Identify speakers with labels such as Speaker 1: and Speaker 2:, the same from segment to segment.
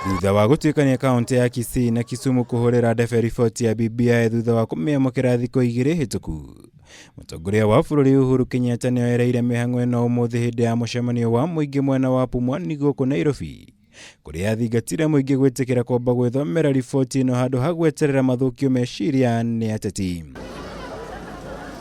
Speaker 1: Thutha wa gũtuĩkania kaunti ya Kisii na Kisumu kũhũrĩra ndebe riboti ya BBI thutha wa kũmĩamũkĩra thikũ igĩrĩ hĩtũku, mũtongoria wa bũrũri Uhuru Kenyatta nĩoereire mĩhang'o ĩno ũmũthĩ hĩndĩ ya mũcemanio wa mũingĩ mwena wa Pumwani gũkũ Nairobi, kũrĩa athingatire mũingĩ gwĩtĩkĩra kwamba gwĩthomera riboti ĩno handũ ha gweterera mathũkio meciria nĩ ateti.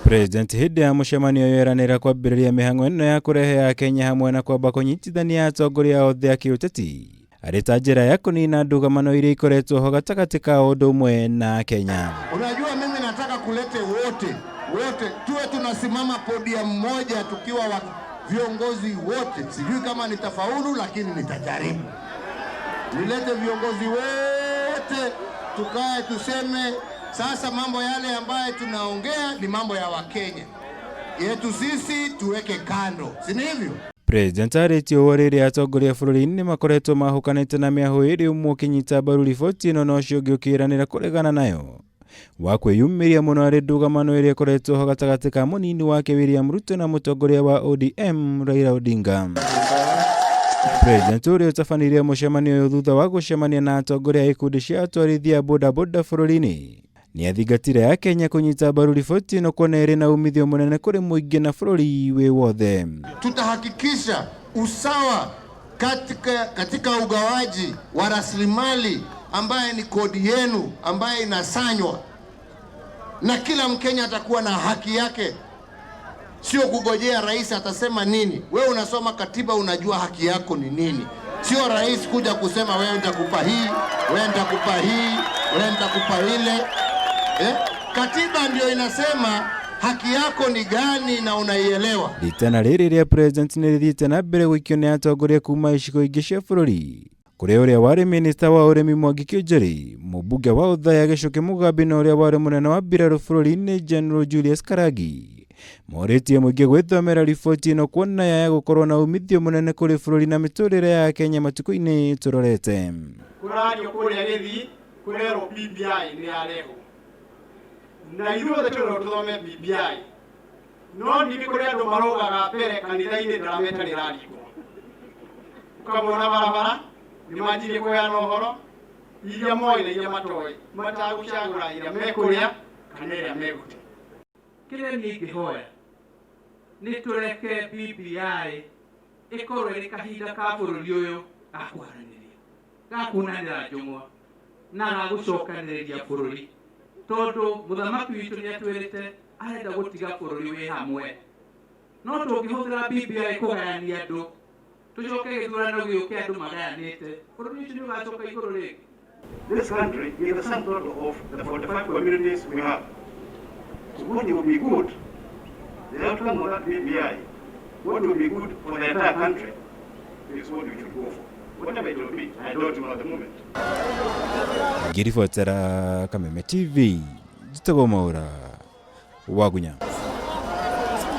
Speaker 1: President hĩndĩ ya mũcemanio ũyũ eranĩra kwambĩrĩria mĩhang'o ĩno ya kũrehe Akenya hamwe na kwamba kũnyitithania atongoria othe a kĩũteti arĩ ta njĩra ya kũnina ndũgamano iria ikoretwo ho gatagatĩ ka ũndũ ũmwe na Kenya.
Speaker 2: Unajua, mimi nataka kulete wote wote, tuwe tunasimama podium moja tukiwa wa viongozi wote. Sijui kama nitafaulu, lakini nitajaribu. Nilete viongozi wote tukae, tuseme sasa mambo yale ambayo tunaongea ni mambo ya Wakenya yetu sisi, tuweke kando, si ni hivyo?
Speaker 1: President arĩtie ũũ rĩrĩa atongoria bũrũri-inĩ makoretwo mahũkanĩte na mĩahũ ĩrĩ, ũmwe ũkĩnyita mbaru riboti ĩno na ũcio ũngĩ ũkĩĩranĩra kũregana nayo wa kwĩyumĩria mũno arĩ ndũgamano ĩrĩa ĩkoretwo ho gatagatĩ ka mũnini wake William Ruto na mũtongoria wa ODM Raila Odinga. President ũrĩa ũtabanirie mũcemanio ũyũ thutha wa gũcemania na atongoria a ikundi cia atwarithia bodaboda bũrũri-inĩ nĩ athingatire Akenya kũnyita mbaru riboti ĩno kuona ĩrĩ na umithio mũnene kũrĩ mũingĩ na bũrũri wĩ wothe.
Speaker 2: Tutahakikisha usawa katika ugawaji wa rasilimali ambaye ni kodi yenu ambaye inasanywa, na kila Mkenya atakuwa na haki yake, sio kugojea rais atasema nini. Wewe unasoma katiba, unajua haki yako ni nini, sio rais kuja kusema wewe nitakupa hii, wewe nitakupa hii, wewe nitakupa ile eh? Katiba ndio inasema haki yako ni gani na unaielewa.
Speaker 1: Ritana rĩrĩ rĩa president nĩ rĩthiĩte na mbere gũikio nĩ atongoria kuma icigo ingĩ cia bũrũri, kũrĩa ũrĩa warĩ minista wa ũrĩmi Mwangi Kiunjuri, mũmbunge wa Othaya Gĩchũkĩ Mũgambi na ũrĩa warĩ mũnene wa mbirarũ bũrũri-inĩ General Julius Karagi morĩtie mũingĩ gwĩthomera riboti ĩno kuona yaya gũkorwo na umithio mũnene kũrĩ bũrũri na mĩtũrĩre ya Kenya matukũ-inĩ tũrorete.
Speaker 3: Kũrario kũrĩa gĩthii kũrerwo BBI nĩ yarehwo na ithuothe twĩrwo tũthome BBI, no ningĩ kũrĩ andũ marũgaga mbere kanitha-inĩ ndarama ĩtarĩ ĩraringwo, ũkamona barabara nĩ manjirie kũheana ũhoro iria moĩ na iria matoĩ, matagũcagũra ĩrĩa mekũrĩa kana ĩrĩa megũte.
Speaker 4: Kĩrĩa niĩ ingĩhoya nĩ tũreke BBI ĩkorwo ĩrĩ kahinda ka bũrũri ũyũ ga kwaranĩria, ga kuonanĩra njũng'wa na ga gũcokanĩrĩria bũrũri, tondũ mũthamaki witũ nĩ atwĩrĩte arenda gũtiga bũrũri wĩ hamwe. No tũngĩhũthĩra BBI kũgayania andũ, tũcoke gĩthurano gĩũke andũ magayanĩte, bũrũri ũcio nĩ ũgacoka igũrũ rĩngĩ.
Speaker 3: This country is the sum total of the 45 communities we have. So what will be good, the outcome of that BBI, what will be good for the entire country is what we should go for. Whatever it will be, I don't know at the moment.
Speaker 1: Ngĩribotera Kameme TV, njĩtagwo Mwaũra Wagunya.